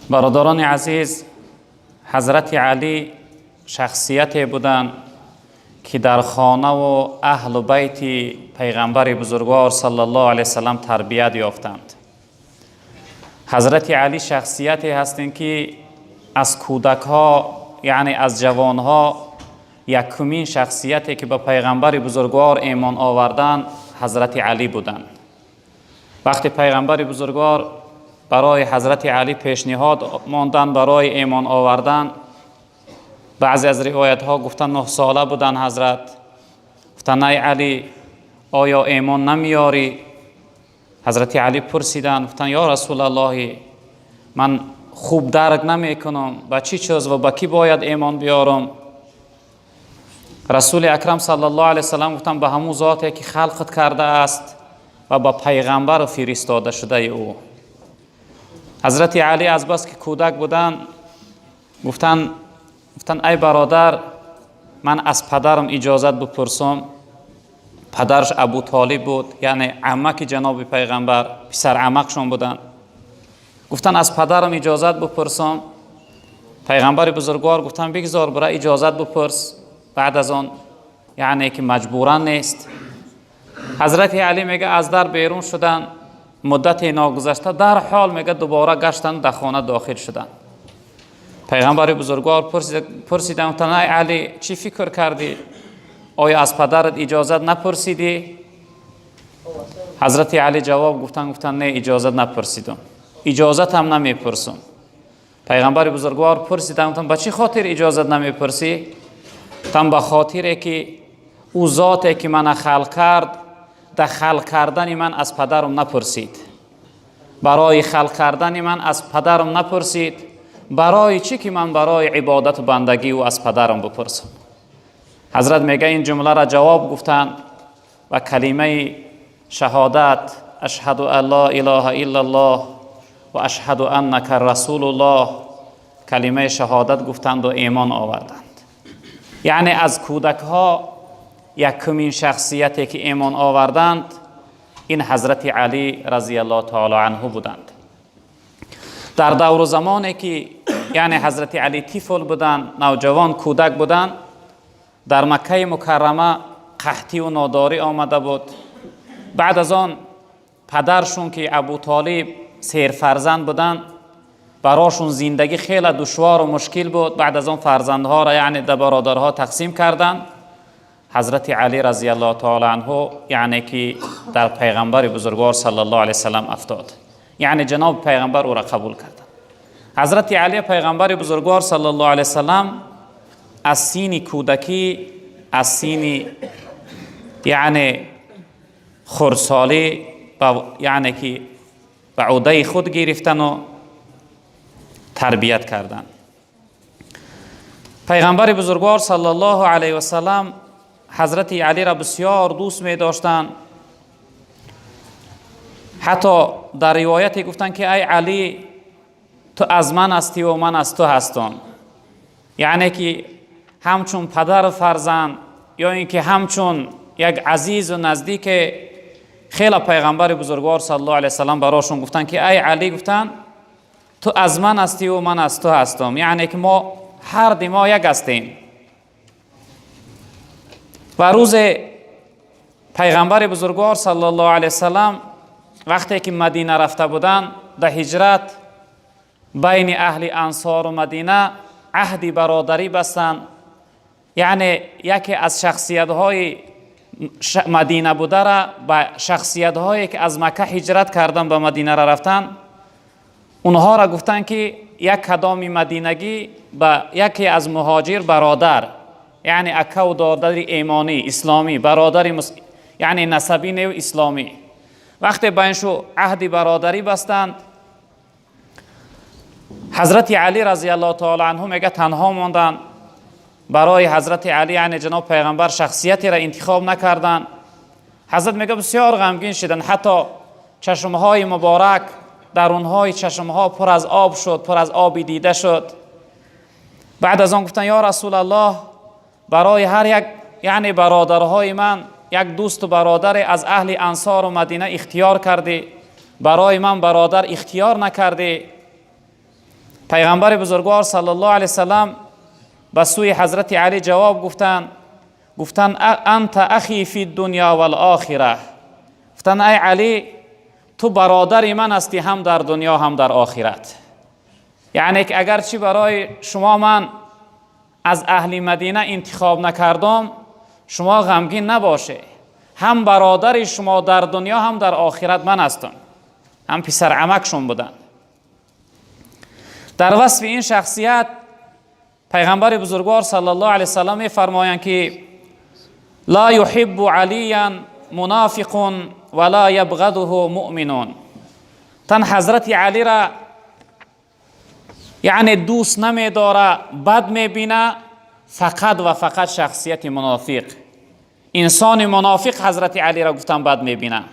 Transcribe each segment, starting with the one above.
Бародарони азиз, Ҳазрати Алӣ шахсияте буданд, ки дар хонаву аҳлу байти Пайғамбари бузургвор саллаллоҳу алайҳи васаллам тарбият ёфтанд. Ҳазрати Алӣ шахсияте ҳастанд, ки аз кӯдакҳо, яъне аз ҷавонҳо, якумин шахсияте ки ба Пайғамбари бузургвор имон оварданд, Ҳазрати Алӣ буданд. Вақте Пайғамбари бузургвор барои Ҳазрати Алӣ пешниҳод монданд барои имон овардан, баъзе аз ривоятҳо гуфтанд, 9 сола буданд ҳазрат. Гуфтанд: «Ай Алӣ, оё имон намеёрӣ?» Ҳазрати Алӣ пурсиданд, гуфтанд: «Ё Расулаллоҳӣ, ман хуб дарк намекунам, ба чӣ чиз ва ба кӣ бояд имон биёрам?» Расули Акрам саллаллоҳу алайҳи васаллам гуфтанд: «Ба ҳамун зоте ки халқат кардааст ва ба пайғамбару фиристодашудаи ӯ». Ҳазрати Алӣ аз бас ки кӯдак буданд, гуфтанд: «Ай бародар, ман аз падарам иҷозат бипурсам». Падараш Абу Толиб буд, яъне амаки ҷаноби Пайғамбар, писар амакшон буданд. Гуфтанд: «Аз падарам иҷозат бипурсам». Пайғамбари бузургвор гуфтанд: «Бигзор, бира, иҷозат бипурс баъд аз он, яъне ки маҷбуран нест». Ҳазрати Алӣ мега, аз дар берун шуданд, муддате ногузашта дарҳол, мега, дубора гаштанд, дар хона дохил шуданд. Пайғамбари бузургвор пурсиданд, гуфтанд: «Ай Алӣ, чӣ фикр кардӣ? Оё аз падарат иҷозат напурсидӣ?» Ҳазрати Алӣ ҷавоб гуфтанд, гуфтанд: «Не, иҷозат напурсидам, иҷозатам намепурсам». Пайғамбари бузургвор пурсиданд, гуфтанд: «Ба чӣ хотир иҷозат намепурсӣ?» Гуфтанд: «Ба хотире ки ӯ зоте ки мана халқ кард, дар халқ кардани ман аз падарам напурсид. Барои халқ кардани ман аз падарам напурсид, барои чӣ ки ман барои ибодату бандагӣ ӯ аз падарам бипурсам?» Ҳазрат мега, ин ҷумларо ҷавоб гуфтанд ва калимаи шаҳодат, ашҳаду ан ло илоҳа иллаллоҳ ва ашҳаду аннака расулуллоҳ, калимаи шаҳодат гуфтанду имон оварданд. Яъне аз кӯдакҳо якумин шахсияте ки имон оварданд, ин Ҳазрати Алӣ разияллоҳу таоло анҳу буданд. Дар давру замоне ки, яъне, Ҳазрати Алӣ тифл буданд, навҷавон, кӯдак буданд, дар Маккаи Мукаррама қаҳтиву нодорӣ омада буд. Баъд аз он падаршон, ки Абу Толиб, серфарзанд буданд, барошон зиндагӣ хеле душвору мушкил буд. Баъд аз он фарзандҳоро, яъне, да бародарҳо тақсим карданд. Ҳазрати Алӣ разияллоҳу таоло анҳу, яъне ки дар Пайғамбари бузургвор саллаллоҳу алайҳи васаллам афтод, яъне ҷаноби Пайғамбар ӯро қабул карданд. Ҳазрати Алӣ Пайғамбари бузургвор саллаллоҳу алайҳи васаллам аз синни кӯдакӣ, аз синни, яъне, хурдсолӣ, яъне ки ба ӯҳдаи худ гирифтану тарбият карданд. Пайғамбари бузургвор саллаллоҳу алайҳи васаллам Ҳазрати Алиро бисёр дӯст медоштанд. Ҳатто дар ривояте гуфтанд, ки: «Ай Алӣ, ту аз ман ҳастӣ ва ман аз ту ҳастам». Яъне ки ҳамчун падару фарзанд ё ин ки ҳамчун як азизу наздике хеле Пайғамбари бузургвор саллаллоҳу алайҳи васаллам барошон гуфтанд, ки: «Ай Алӣ, — гуфтанд, — ту аз ман ҳастӣ ва ман аз ту ҳастам». Яъне ки мо ҳар ди мо як ҳастем. Ва рӯзе Пайғамбари бузургвор саллаллоҳу алайҳи васаллам, вақте ки Мадина рафта буданд дар ҳиҷрат, байни аҳли Ансору Мадина аҳди бародарӣ бастанд. Яъне яке аз шахсиятҳои Мадина будара ба шахсиятҳое ки аз Макка ҳиҷрат кардан, ба Мадинара рафтанд, онҳоро гуфтанд, ки як кадоми мадинагӣ ба яке аз муҳоҷир бародар, яъне акаву додари имонӣ, исломӣ, бародари, яъне насабӣ неву исломӣ. Вақте ба иншу аҳди бародарӣ бастанд, Ҳазрати Алӣ разияллоҳу таоло анҳу, мега, танҳо монданд. Барои Ҳазрати Алӣ, яъне, ҷаноб Пайғамбар шахсиятеро интихоб накарданд. Ҳазрат, мега, бисёр ғамгин шуданд, ҳатто чашмҳои муборак, дарунҳои чашмҳо пур аз об шуд, пур аз оби дида шуд. Баъд аз он гуфтанд: «Ё Расулаллоҳ, барои ҳар як, яъне, бародарҳои ман як дӯсту бародаре аз аҳли Ансору Мадина ихтиёр кардӣ, барои ман бародар ихтиёр накардӣ». پیغمبر بزرگوار صلی الله علیه وسلم به سوی حضرت علی جواب گفتند، گفتند انت اخی فی الدنیا والآخره. گفتند ای علی، تو برادر من هستی هم در دنیا هم در آخرت. یعنی که اگرچه برای شما من از اهل مدینه انتخاب نکردم، شما غمگین نباشه، هم برادر شما در دنیا هم در آخرت من هستم. هم پسر عمکشون بودن. در وصف این شخصیت پیغمبر بزرگوار صلی الله علیه وسلم میفرمایند که لا يحب علیا منافق ولا يبغضه مؤمن. تن حضرت علی را یعنی دوست نمیداره، بد میبینه، فقط و فقط شخصیت منافق. انسان منافق حضرت علی را گفتن بد میبینه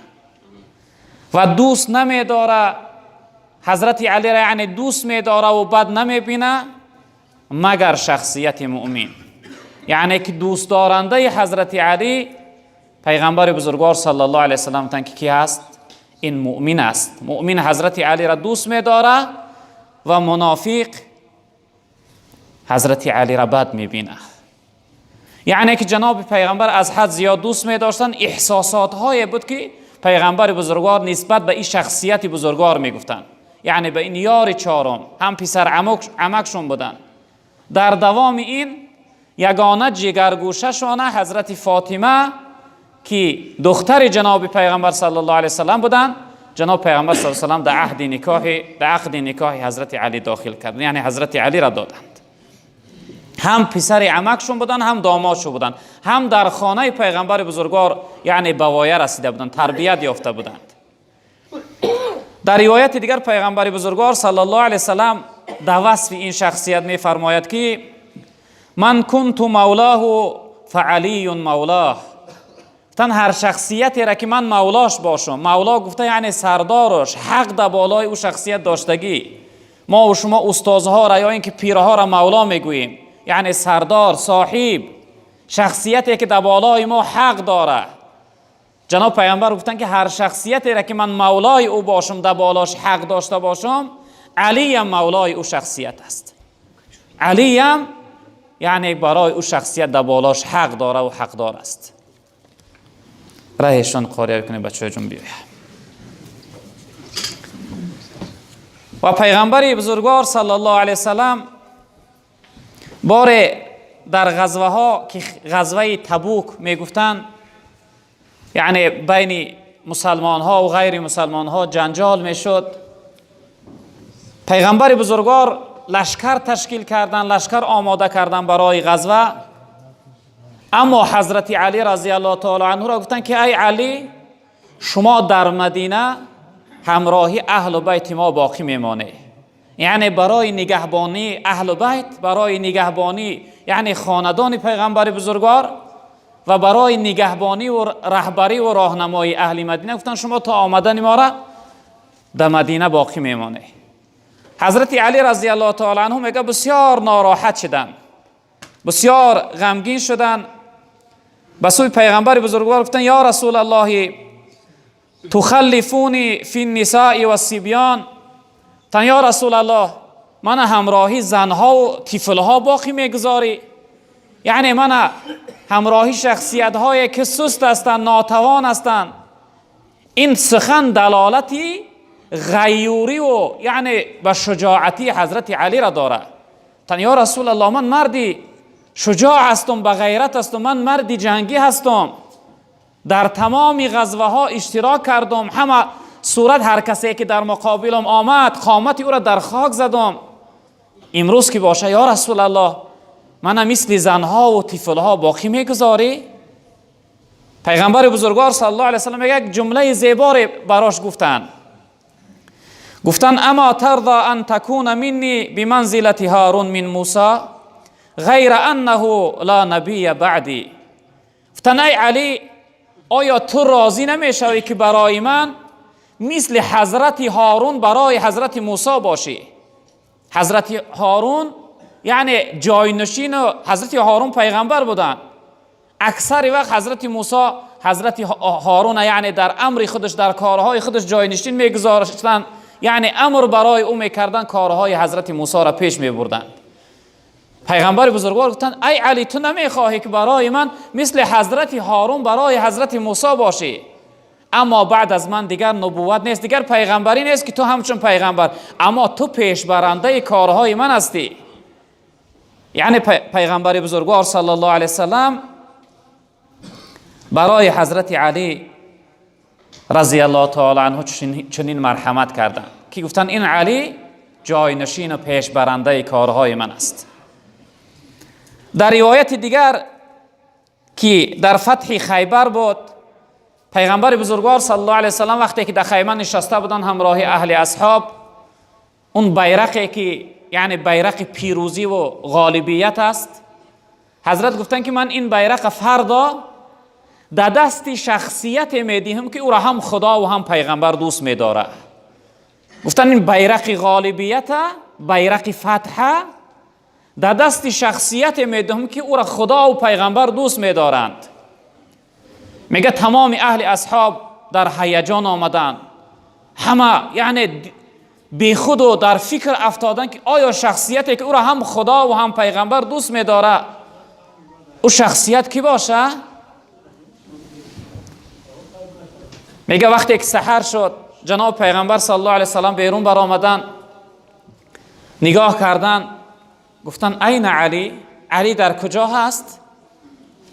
و دوست نمیداره حضرت علی را، یعنی دوست میداره و بد نمیبینه مگر شخصیت مؤمن. یعنی که دوست دارنده حضرت علی پیغمبر بزرگوار صلی الله علیه وسلم تن که کی هست؟ این مؤمن است. مؤمن حضرت علی را دوست میداره و منافق حضرت علی را بد میبینه. یعنی که جناب پیغمبر از حد زیاد دوست میداشتن. احساسات های بود که پیغمبر بزرگوار نسبت به این شخصیت بزرگوار میگفتن، یعنی به این یار چهارم، هم پسر عمکشون بودن. در دوام این یگانه جگرگوشه‌شان حضرت فاطمه که دختر جناب پیغمبر صلی الله علیه وسلم بودن، جناب پیغمبر صلی الله علیه وسلم در عقد نکاح حضرت علی داخل کردن، یعنی حضرت علی را دادند. هم پسر عمکشون بودن، هم دامادشون بودن، هم در خانه پیغمبر بزرگوار یعنی به وایه رسیده بودند، تربیت یافته بودند. در روایت دیگر پیغمبر بزرگوار صلی الله علیه وسلم در وصف این شخصیت میفرماید که من کنت مولاه فعلی مولاه. تن هر شخصیتی را که من مولاش باشم، مولا گفته یعنی سردارش، حق در بالای او شخصیت داشتگی. ما و شما استادها را یا اینکه پیرها را مولا میگوییم، یعنی سردار، صاحب، شخصیتی که در بالای ما حق داره. جناب پیامبر گفتن که هر شخصیتی را که من مولای او باشم، در بالاش حق داشته باشم، علی هم مولای او شخصیت است. علی هم یعنی برای او شخصیت در بالاش حق داره و حقدار است. راهشان قاریه کنه بچه جون بیایه. و پیغمبر بزرگوار صلی الله علیه وسلم بار در غزوه ها که غزوه تبوک میگفتن، یعنی بین مسلمان ها و غیر مسلمان ها جنجال میشد، پیغمبر بزرگوار لشکر تشکیل کردن، لشکر آماده کردن برای غزوه. اما حضرت علی رضی الله تعالی عنه را گفتن که ای علی، شما در مدینه همراهی اهل بیت ما باقی میمانه. یعنی برای نگهبانی اهل بیت، برای نگهبانی یعنی خاندان پیغمبر بزرگوار و برای نگهبانی و رهبری و راهنمایی اهل مدینه گفتن شما تا آمدن ما را در مدینه باقی میمانه. حضرت علی رضی الله تعالی عنه میگه بسیار ناراحت شدن، بسیار غمگین شدن. به سوی پیغمبر بزرگوار گفتن یا رسول الله تخلفونی فی النساء والصبیان. تن یا رسول الله، من همراهی زنها و طفلها باقی میگذاری؟ یعنی من همراهی شخصیت های که سست هستند، ناتوان هستند. این سخن دلالتی غیوری و یعنی به شجاعتی حضرت علی را داره. تن یا رسول الله، من مردی شجاع هستم، به غیرت هستم، من مردی جنگی هستم، در تمام غزوه ها اشتراک کردم، همه صورت هر کسی که در مقابلم آمد قامت او را در خاک زدم. امروز که باشه یا رسول الله، من مثل زنها و طفلها باقی میگذاری؟ پیغمبر بزرگوار صلی الله علیه وسلم یک جمله زیبا براش گفتن، گفتن اما ترضى ان تكون مني بمنزله هارون من موسی غیر انه لا نبی بعدی. گفتن ای علی، آیا تو راضی نمیشوی که برای من مثل حضرت هارون برای حضرت موسی باشی؟ حضرت هارون یعنی جاینشین حضرت هارون پیغمبر بودن. اکثر وقت حضرت موسی حضرت هارون یعنی در امر خودش، در کارهای خودش جاینشین میگذاشتن. یعنی امر برای او میکردن، کارهای حضرت موسی را پیش میبردند. پیغمبر بزرگوار گفتند ای علی، تو نمیخواهی که برای من مثل حضرت هارون برای حضرت موسی باشی؟ اما بعد از من دیگر نبوت نیست، دیگر پیغمبری نیست که تو همچون پیغمبر، اما تو پیش برنده کارهای من هستی. یعنی پیغمبر بزرگوار صلی الله علیه وسلم برای حضرت علی رضی الله تعالی عنه چنین مرحمت کردند که گفتند این علی جاینشین و پیش برنده کارهای من است. در روایت دیگر که در فتح خیبر بود، پیغمبر بزرگوار صلی الله علیه وسلم وقتی که در خیمه نشسته بودند همراه اهل اصحاب، اون بیرقی که یعنی بیرق پیروزی و غالبیت است، حضرت گفتند که من این بیرق فردا در دست شخصیت میدهم که او را هم خدا و هم پیغمبر دوست میداره. گفتن این بیرق غالبیت، بیرق فتح در دست شخصیت میدهم که او را خدا و پیغمبر دوست میدارند. میگه تمام اهل اصحاب در هیجان آمدند، همه یعنی بی خود و در فکر افتادن که آیا شخصیتی که او را هم خدا و هم پیغمبر دوست میداره او شخصیت کی باشه؟ میگه وقتی که سحر شد، جناب پیغمبر صلی الله علیه وسلم بیرون برآمدن، نگاه کردن، گفتن این علی؟ علی در کجا هست؟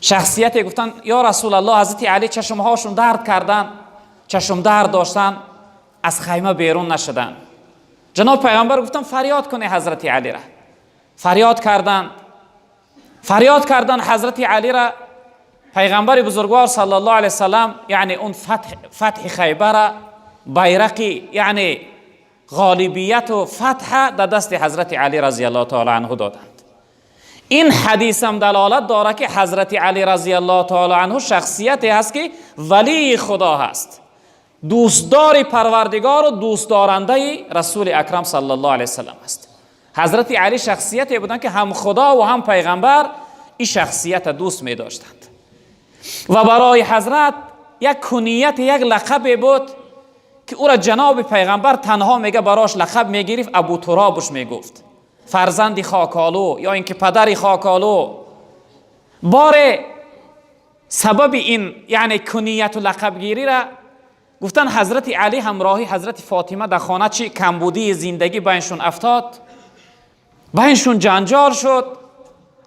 شخصیت گفتن یا رسول الله، حضرت علی چشمهاشون درد کردن، چشم درد داشتن، از خیمه بیرون نشدن. جناب پیغمبر گفتن فریاد کنه حضرت علی را. فریاد کردن، فریاد کردن حضرت علی را. پیغمبر بزرگوار صلی الله علیه وسلم یعنی اون فتح خیبر، بیرقی یعنی غالبیت و فتح در دست حضرت علی رضی الله تعالی عنه دادند. این حدیث هم دلالت داره که حضرت علی رضی الله تعالی عنه شخصیتی هست که ولی خدا هست، دوستدار پروردگار و دوست دارنده رسول اکرم صلی الله علیه وسلم است. حضرت علی شخصیتی بودند که هم خدا و هم پیغمبر این شخصیت دوست می داشتند و برای حضرت یک کنیت، یک لقب بود که او را جناب پیغمبر تنها میگه براش لقب میگرفت، ابو ترابش میگفت، فرزند خاکالو یا اینکه پدر خاکالو. بار سبب این یعنی کنیت و لقب گیری را گفتن حضرت علی همراهی حضرت فاطمه در خانه چی کمبودی زندگی بینشون افتاد، بینشون جنجال شد.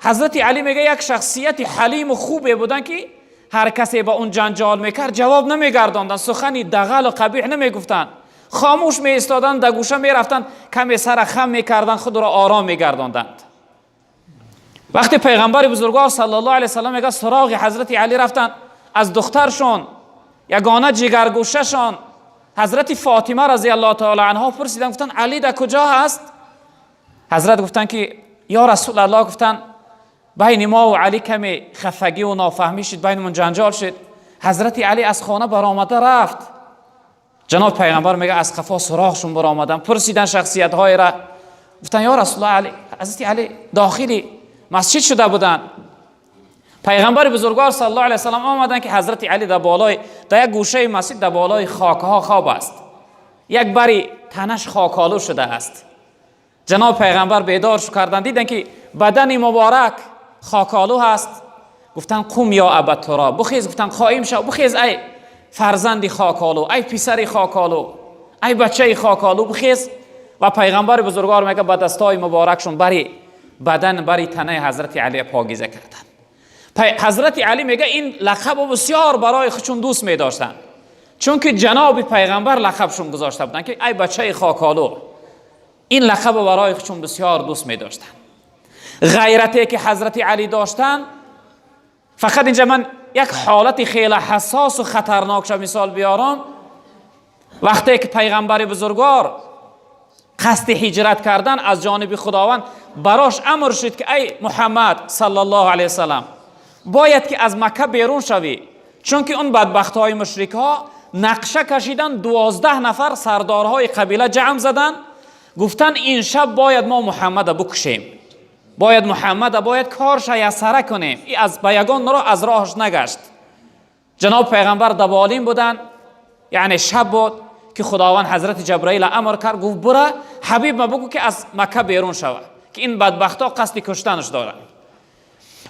حضرت علی میگه یک شخصیت حلیم و خوبی بودن که هر کسی با اون جنجال میکرد جواب نمیگرداندن، سخنی دغل و قبیح نمیگفتن، خاموش می ایستادن، در گوشه میرفتن، کمی سر خم میکردن، خود را آرام میگرداندند. وقتی پیغمبر بزرگوار صلی الله علیه وسلم میگه سراغ حضرت علی رفتن، از دخترشون یگانه جگرگوشهشان حضرت فاطمه رضی الله تعالی عنها پرسیدن، گفتن علی در کجا هست؟ حضرت گفتن که یا رسول الله، گفتن بین ما و علی کمی خفگی و نافهمی شد، بینمون جنجال شد. حضرت علی از خانه برآمده رفت. جناب پیغمبر میگه از قفا سراغشون برآمدن، پرسیدن شخصیت های را، گفتن یا رسول الله علی، حضرت علی داخلی مسجد شده بودن. پیغمبر بزرگوار صلی الله علیه وسلم آمدن که حضرت علی در بالای در یک گوشه مسجد در بالای خاکها خواب است، یک بری تنش خاکالو شده است. جناب پیغمبر بیدار کردن، دیدن که بدن مبارک خاکالو هست. گفتن قم یا ابا تراب، بخیز. گفتن قایم شو، بخیز ای فرزند خاکالو، ای پسر خاکالو، ای بچه خاکالو، بخیز. و پیغمبر بزرگوار میگه با دستای مبارکشون بری بدن بری تنه حضرت علی پاکیزه کردن. حضرت علی میگه این لقب بسیار برای خودشون دوست میداشتن، چون که جناب پیغمبر لقبشون گذاشته بودن که ای بچه خاکالو. این لقب برای خودشون بسیار دوست میداشتن. غیرتی که حضرت علی داشتن، فقط اینجا من یک حالت خیلی حساس و خطرناک شو مثال بیارم. وقتی که پیغمبر بزرگوار قصد هجرت کردن از جانب خداوند براش امر شد که ای محمد صلی الله علیه وسلم باید که از مکه بیرون شوی، چون که اون بدبخت های مشرک ها نقشه کشیدن، 12 نفر سردارهای قبیله جمع زدن، گفتن این شب باید ما محمد بکشیم، باید محمد باید کارش یسره کنیم. ای از بیگان را از راهش نگشت. جناب پیغمبر دبالین بودن، یعنی شب بود ки Худованд Ҳазрати Ҷабраил амр кард, гуфт: бура ҳабиб ма бугӯ, ки аз Макка берун шава, ки ин бадбахтҳо қасди куштанаш доранд.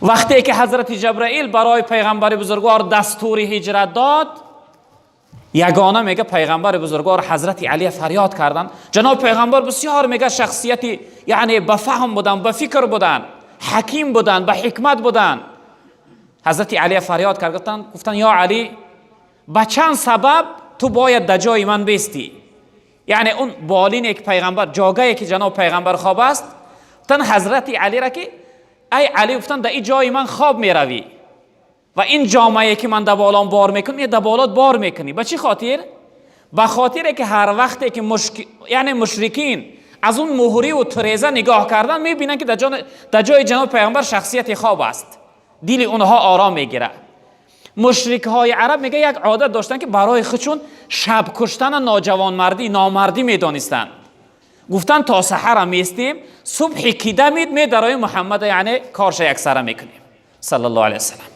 Вақте ки Ҳазрати Ҷабраил барои пайғамбари бузургвор дастури ҳиҷрат дод, ягона мега пайғамбари бузургвор Ҳазрати Алия фарёд карданд. Ҷаноб пайғамбар бисёр, мега, шахсияти, яъне, ба фаҳм буданд, ба фикр буданд, ҳаким буданд, ба ҳикмат буданд. Ҳазрати Алия фарёд кард, гуфтанд: ё Алӣ, ба чанд сабаб ту бояд дар ҷои ман бистӣ. Яъне он болине ки пайғамбар, ҷогае ки ҷаноб пайғамбар хоб аст, гуфтанд Ҳазрати Алира, ки ай Алӣ, гуфтанд, дар ин ҷои ман хоб меравӣ ва ин ҷомае ки ман дар болом бор мекунам, дар болот бор мекунӣ. Ба чӣ хотир? Ба хотире ки ҳар вақте ки яъне мушрикин аз он муҳриву тиреза нигоҳ кардан, мебинанд, ки дар ҷои ҷаноби пайғамбар шахсияти хоб аст, дили онҳо ором мегирад. Мушрикҳои араб, мега, як одат доштанд, ки барои худшон шаб куштана ноҷавонмардӣ, номардӣ медонистанд. Гуфтанд: то саҳара местем, субҳи ки дамид, медароем, Муҳаммада, яъне, корша яксара мекунем, саллаллоҳу алайҳи васалам.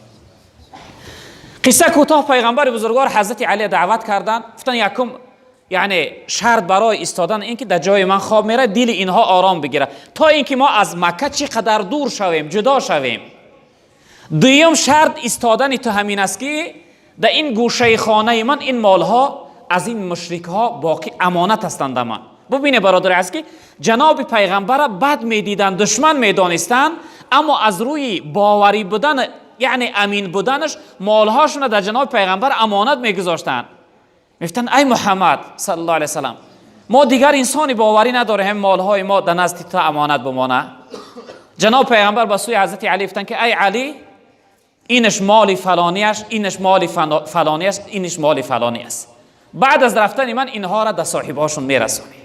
Қисса кӯтоҳ, пайғамбари бузургвор Ҳазрати Алия даъват карданд, гуфтанд: якум, яъне, шарт барои истодан ин ки дар ҷои ман хоб мерад, дили инҳо ором бигирад, то ин ки мо аз Макка чӣ қадар дур шавем, ҷудо шавем. Дуюм шарт истодани ту ҳамин аст, ки дар ин гӯшаи хонаи ман ин молҳо аз ин мушрикҳо боқӣ амонат ҳастанд да ман. Бубине, бародари азиз, ки ҷаноби пайғамбара бад медиданд, душман медонистанд, аммо аз рӯи боварӣ будан, яъне амин буданаш, молҳошона дар ҷаноби пайғамбар амонат мегузоштанд. Мегуфтанд: ай Муҳаммад саллаллоҳу алайҳи васалам, мо дигар инсони боварӣ надорем, молҳои мо дар назди ту амонат бимона. Ҷаноб пайғамбар ба сӯи Ҳазрати Алӣ гуфтанд, ки ай Алӣ, инаш моли фалонияш, инаш моли фалонӣ аст, инаш моли фалонӣ аст. Баъд аз рафтани ман инҳоро дар соҳибҳошон мерасонӣ.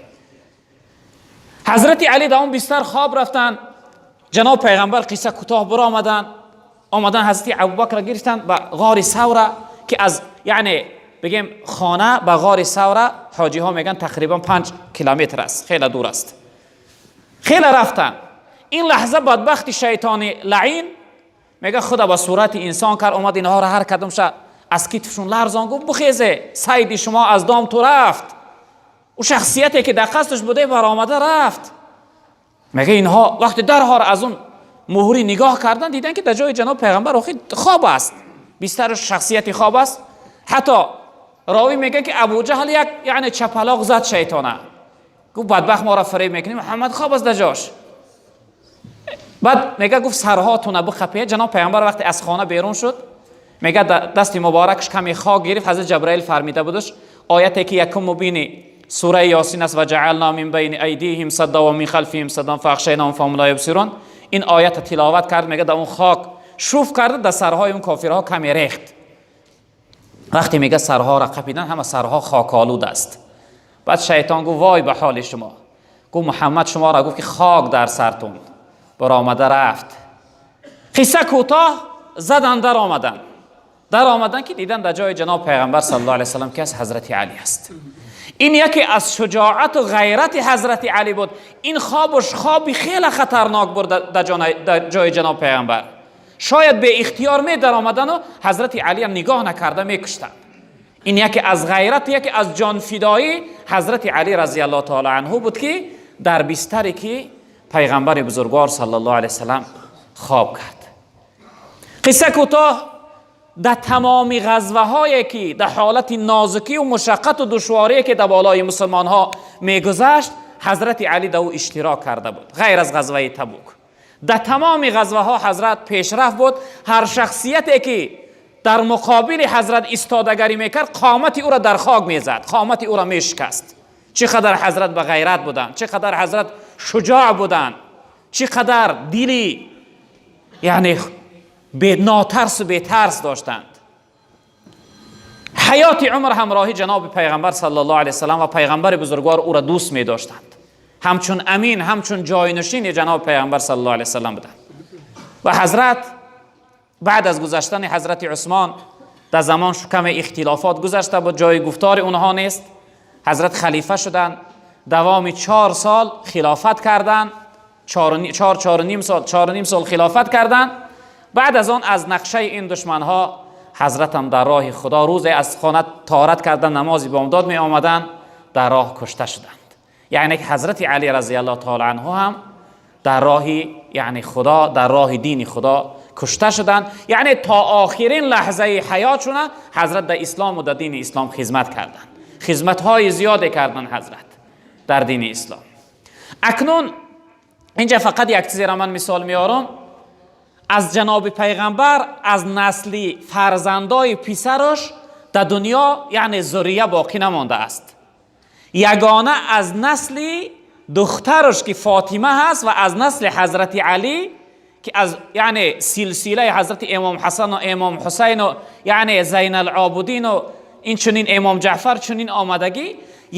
Ҳазрати Алӣ дар он бистар хоб рафтанд. Ҷаноб пайғамбар, қисса кӯтоҳ, биромаданд, омадан, Ҳазрати Абубакрро гирифтанд ба ғори Савра, ки аз, яъне, бигем, хона ба ғори Савра, ҳоҷиҳо мегӯянд, тақрибан 5 километр аст, хеле дур аст. Хеле рафтанд. Ин лаҳза бадбахти шайтони лаин, мега, худа ба сурати инсон кард, омад, инҳоро ҳар кадомша аз китфшун ларзон, гуфт: бухезе, сайди шумо аз дом ту рафт. Ӯ шахсияте ки дар қасдаш буде, баромада рафт. Мега, инҳо вақте дарҳор аз он муҳрӣ нигоҳ кардан, дидан, ки дар ҷои ҷаноб пайғамбар охи хоб аст, бистараш шахсияти хоб аст. Ҳатто ровӣ мегӯяд, ки Абуҷаҳл як, яъне, чапалоқ зад шайтона, гуфт: бадбахт, моро фиреб мекунӣ, Муҳаммад хоб аст дар ҷош. Баъд, мега, гуфт: сарҳоатона бихапед. Ҷаноб пайғамбар вақте аз хона берун шуд, мега, дасти муборакаш каме хок гирифт. Ҳазрат Ҷабраил фармида будаш, ояте ки якум мубини сураи Ёсин аст: وجعلنا من بين أيديهم سدا ومن خلفهم سدا فأغشيناهم فهم لا يبصرون. Ин оята тиловат кард, мега, дар он хок шуф карда, дар сарҳои он кофирҳо каме рехт. Вақте, мега, сарҳоро қапидан, ҳама сарҳо хоколуд аст. Баъд шайтон гуфт: вой ба ҳоли шумо! Гуфт: Муҳаммад шуморо гуфт, ки хок дар сартун. Баромада рафт. Қисса кӯтоҳ, задан, даромадан. Даромадан ки дидан, дар ҷои ҷаноб пайғамбар саллаллоҳу алайҳи васаллам ки аст? Ҳазрати Алӣ аст. Ин яке аз шуҷоату ғайрати Ҳазрати Алӣ буд. Ин хобуш хоби хеле хатарнок буд. Дар ҷои ҷаноб пайғамбар шояд беихтиёр медаромадану Ҳазрати Алиам нигоҳ накарда мекуштанд. Ин яке аз ғайрат, яке аз ҷонфидоӣ Ҳазрати Алӣ разияллоҳу таала анҳу буд, ки дар бистаре ки пайғамбари бузургвор саллаллоҳу алайҳи васаллам хоб кард. Қисса кӯтоҳ, дар тамоми ғазваҳое ки дар ҳолати нозукӣ ва мушаққату душворие ки дар болои мусулмонҳо мегузашт, Ҳазрати Алӣ дар ӯ иштирок карда буд. Ғайр аз ғазваи Табук, дар тамоми ғазваҳо ҳазрат пешрафт буд. Ҳар шахсияте ки дар муқобили ҳазрат истодагарӣ мекард, қомати ӯро дар хок мезад, қомати ӯро мешикаст. Чӣ қадар ҳазрат ба ғайрат буданд, чӣ қадар ҳазрат шуҷоъ буданд, чӣ қадар дили, яъне, нотарсу бетарс доштанд. Ҳаёти умр ҳамроҳи ҷаноби пайғамбар саллаллоҳу алайҳи васаллам ва пайғамбари бузургвор ӯро дӯст медоштанд. Ҳамчун амин, ҳамчун ҷойнишини ҷаноби пайғамбар саллаллоҳу алайҳи васаллам буданд. Ва ҳазрат баъд аз гузаштани Ҳазрати Усмон, дар замон каме ихтилофот гузашта буд, ҷои гуфтори онҳо нест, ҳазрат халифа шуданд. Давоми 4 сол хилофат карданд, чор, 4.5 сол, 4.5 сол хилофат карданд. Баъд аз он аз нақшаи ин душманҳо ҳазратам дар роҳи Худо рӯзе аз хона таҳорат карда, намози бомдод меомаданд. дар роҳ кушта шуданд. Яъне ки ҳазрати Алӣ разияллоҳу таъала анҳу ҳам дар роҳи, яъне Худо, дар роҳи дини Худо кушта шуданд. Яъне то охирин лаҳзаи ҳаётшона ҳазрат дар ислом ва дар дини ислом хизмат карданд, хизматҳои зиёде карданд ҳазрат дар дини ислом. Акнун инҷа фақат як чизеро ман мисол меорам аз ҷаноби пайғамбар. Аз насли фарзандои писараш дар дунё, яъне зурия боқӣ намондааст. Ягона аз насли духтараш, ки Фотима ҳаст, ва аз насли ҳазрати Алӣ, ки аз, яъне, силсилаи ҳазрати имом Ҳасан ва имом Ҳусайн ва, яъне, Зайналобидин ва инчунин имом Ҷаъфар чунин омадагӣ,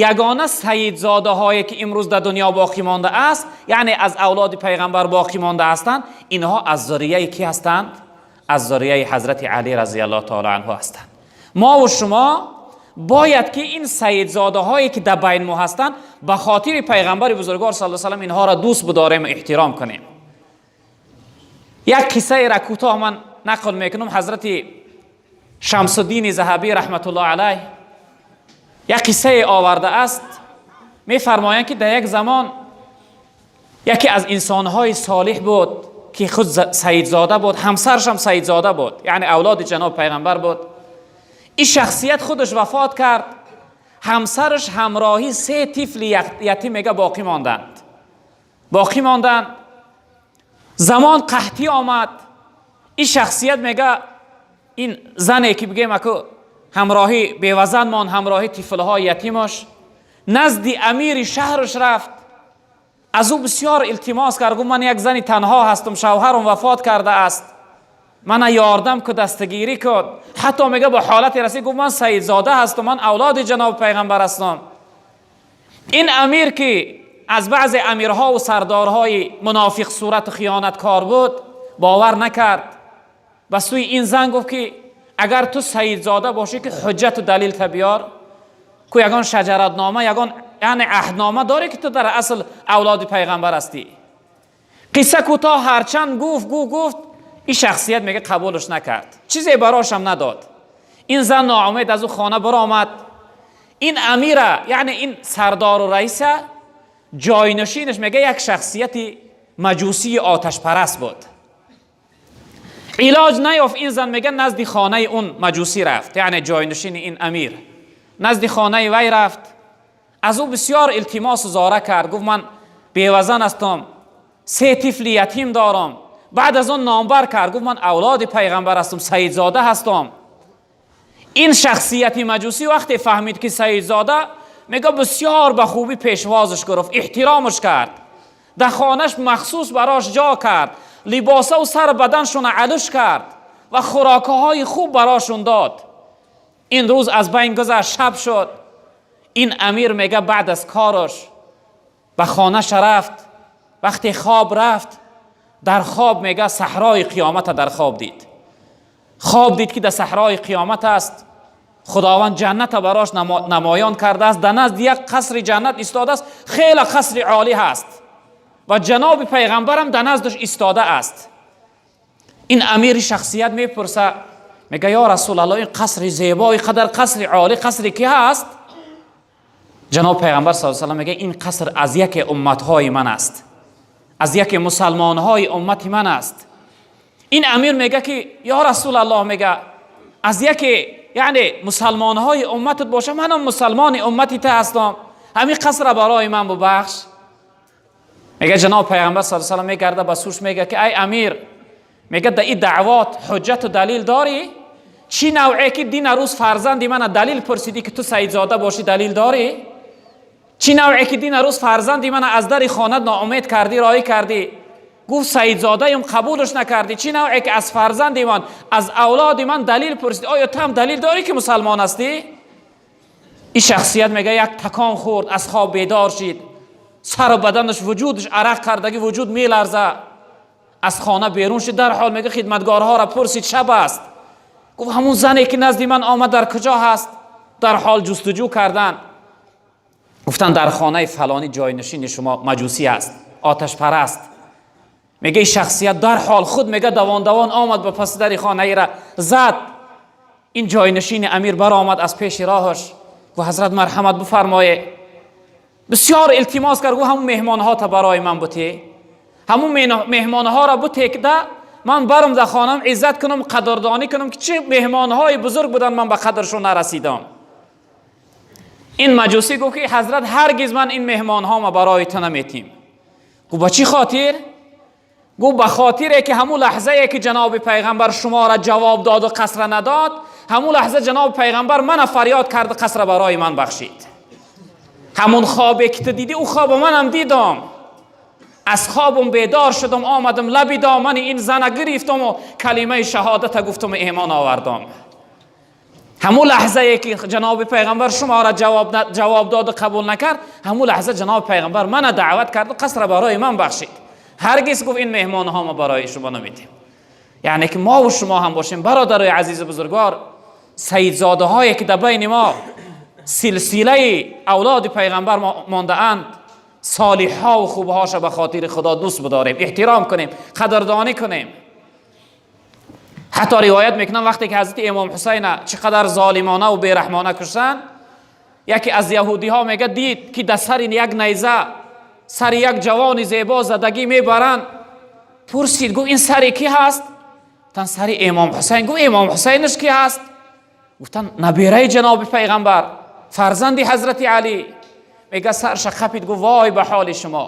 ягона саидзодаҳое, ки имрӯз дар дунё боқӣ мондааст, яъне аз авлоди пайғамбар боқӣ монда ҳастанд, инҳо аз зурияи кӣ ҳастанд? Аз зурияи ҳазрати Алӣ разияллоҳу таъала анҳу ҳастанд. Мо ва шумо бояд ки ин саидзодаҳое, ки дар байн мо ҳастанд, ба хотири пайғамбари бузургвор саллаллоҳу алайҳи васаллам инҳоро дӯст бидорем ва эҳтиром кунем. Як қиссаеро кӯтоҳ ман нақл мекунам. Ҳазрати Шамсуддини Заҳабӣ раҳматуллоҳ алайҳ як қиссае овардааст. Мефармоянд, ки дар як замон яке аз инсонҳои солиҳ буд, ки худ саидзода буд, ҳамсарашам саидзода буд, яъне авлоди ҷаноб пайғамбар буд. Ин шахсият худаш вафот кард, ҳамсараш ҳамроҳи се тифли ятим, мега, боқӣ монданд, боқӣ монданд. Замон қаҳтӣ омад. Ин шахсият, мега, ин зане ки бигем, аку ҳамроҳи бевазан мон, ҳамроҳи тифлҳои ятимаш назди амири шаҳраш рафт, аз ӯ бисёр илтимос кард, гуфт: «Ман як зани танҳо ҳастам, шавҳарам вафот кардааст, мана ёрдам ку, дастгирӣ кун». Ҳатто, мега, ба ҳолате расид, гуфт: «Ман саидзода ҳастам, ман авлоди ҷаноби пайғамбар ҳастам». Ин амир, ки аз баъзе амирҳо ва сардорҳои мунофиқ сурату хиёнаткор буд, бовар накард. Ба сӯи ин зан гуфт, ки агар ту саидзода бошӣ, ки ҳуҷҷату далилта биёр ку, ягон шаҷаратнома, ягон, яъне, аҳднома дорӣ, ки ту дар асл авлоди пайғамбар ҳастӣ? Қисса кӯтоҳ, ҳарчанд гуфт, гуфт, гуфт, ин шахсият, мега, қабулш накард, чизе барошам надод. Ин зан ноумед аз ӯ хона баромад. Ин амира, яъне ин сардору раиса, ҷойнишинаш, мега, як шахсияти маҷусии оташпараст буд. Илоҷ наёфт, ин зан, мега, назди хонаи он маҷусӣ рафт, яъне ҷойнишини ин амир, назди хонаи вай рафт, аз ӯ бисёр илтимосу зора кард, гуфт: «Ман бевазан ҳастам, се тифли ятим дорам». Баъд аз он номбар кард, гуфт: «Ман авлоди пайғамбар ҳастам, саидзода ҳастам». Ин шахсияти маҷусӣ вақте фаҳмид, ки саидзода, мега, бисёр ба хубӣ пешвозаш гирифт, эҳтиромаш кард, дар хонаш махсус барош ҷо кард, либосаву сар баданшона алуш кард ва хӯрокҳои хуб барошон дод. Ин рӯз аз байн гузашт, шаб шуд. Ин амир, мега, баъд аз кораш ба хонаша рафт. Вақте хоб рафт, дар хоб, мега, саҳрои қиёмата дар хоб дид. Хоб дид, ки дар саҳрои қиёмат аст, Худованд ҷанната барош намоён кардааст, дар назди як қасри ҷаннат истодааст, хеле қасри олӣ ҳаст ва ҷаноби пайғамбарам дар наздаш истодааст. Ин амири шахсият мепурса, мега: «Ё Расулалло, ин қасри зебо, ин қадар қасри олӣ, қасри ки ҳаст?» Ҷаноб пайғамбар с салам мега: «Ин қаср аз яке умматҳои ман аст, аз яке мусалмонҳои уммати ман аст». Ин амир мега, ки ё Расулаллоҳ, мега, аз яке, яъне, мусалмонҳои умматат боша, манам мусалмони уммати та ҳастам, ҳамин қасра барои ман бубахш. Мега, ҷаноб пайғамбар с салам мегарда ба сӯш, мега, ки ай амир, мега, да и даъвот ҳуҷҷату далил дорӣ? Чӣ навъе ки дина рӯз фарзанди мана далил пурсидӣ, ки ту саидзода бошӣ, далил дорӣ? Чӣ навъе ки дина рӯз фарзанди мана аз дари хона ноумед кардӣ, роҳӣ кардӣ, гуфт саидзодаем, қабулш накардӣ? Чӣ навъе ки аз фарзанди ман, аз авлоди ман далил пурсидӣ, оё ту ҳам далил дорӣ, ки мусалмон ҳастӣ?» Ин шахсият, мега, як такон хӯрд, аз хоб бедор шид, сару баданаш, вуҷудаш арақ кардагӣ, вуҷуд меларза. Аз хона берун шид дарҳол, мега, хидматгорҳоро пурсид, шаб аст, гуфт: «Ҳамун зане, ки назди ман омад, дар куҷо ҳаст?» Дарҳол ҷустуҷӯ карданд, гуфтанд: «Дар хонаи фалонӣ ҷойнишини шумо маҷусӣ аст, оташпараст». Мега, ин шахсият дарҳол худ, мега, давон давон омад, ба паси дари хонаира зад. Ин ҷойнишини амир баромад аз пеши роҳаш, гуфт: «Ҳазрат, марҳамат бифармоед». Бисёр илтимос кард, гуфт: ҳамун меҳмонҳота барои ман бутӣ, ҳамун меҳмонҳоро бутекда ман барам дар хонам, иззат кунам, қадрдонӣ кунам, ки чӣ меҳмонҳои бузург буданд, ман ба қадршон нарасидам. Ин маҷусӣ гуфт, ки ҳазрат, ҳаргиз ман ин меҳмонҳома барои ту наметим. Гуфт: ба чӣ хотир? Гуфт: ба хотире ки ҳамун лаҳзае ки ҷаноби пайғамбар шуморо ҷавоб доду қасра надод, ҳамун лаҳза ҷаноби пайғамбар мана фарёд кард, қасра барои ман бахшид. Ҳамун хобе ки ту дидӣ, ӯ хобо манам дидам. Аз хобам бедор шудам, омадам, лаби домани ин зана гирифтаму калимаи шаҳодата гуфтаму имон овардам. Ҳамун лаҳзае ки ҷаноби пайғамбар шуморо ҷавоб доду қабул накард, ҳамун лаҳза ҷаноби пайғамбар мана даъват карду қасра барои ман бахшид. Ҳаргиз, гуфт, ин меҳмонҳома барои шумо намедиҳем. Яъне ки мову шумо ҳам бошем, бародарои азизу бузургвор, саидзодаҳое ки дар байни мо силсилаи авлоди пайғамбар мондаанд, солиҳҳо хубҳоша ба хотири Худо дӯст бидорем, эҳтиром кунем, қадрдонӣ кунем. Ҳатто ривоят мекунам, вақте ки ҳазрати имом Ҳусайна чӣ қадар золимона ва бераҳмона куштанд, яке аз яҳудиҳо мега, дид ки дар сари як найза сари як ҷавони зебо задагӣ мебаранд. Пурсид, гуфт: ин сари кӣ ҳаст? Гуфтанд: сари имом Ҳусайн. Гуфт: имом Ҳусайнаш кӣ ҳаст? Гуфтанд: набираи ҷаноби пайғамбар, фарзанди ҳазрати Алӣ. Мега, сарша қапид, гуфт: вой ба ҳоли шумо!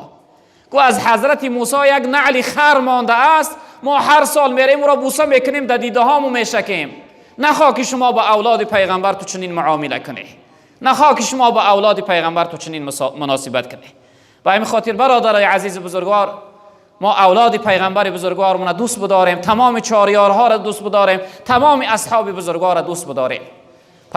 Гуфт: аз ҳазрати Мусо як наъли хар мондааст, мо ҳар сол мерем, ӯро бӯса мекунем, дар дидаҳому мешакем. Нахоҳ ки шумо ба авлоди пайғамбар ту чунин муомила кунӣ, нахоҳ ки шумо ба авлоди пайғамбар ту чунин муносибат кунӣ. Ба ҳамин хотир, бародарои азизу бузургвор, мо авлоди пайғамбари бузургвормона дӯст бидорем, тамоми чорёрҳоро дӯст бидорем, тамоми асҳоби бузургворро дӯст бидорем.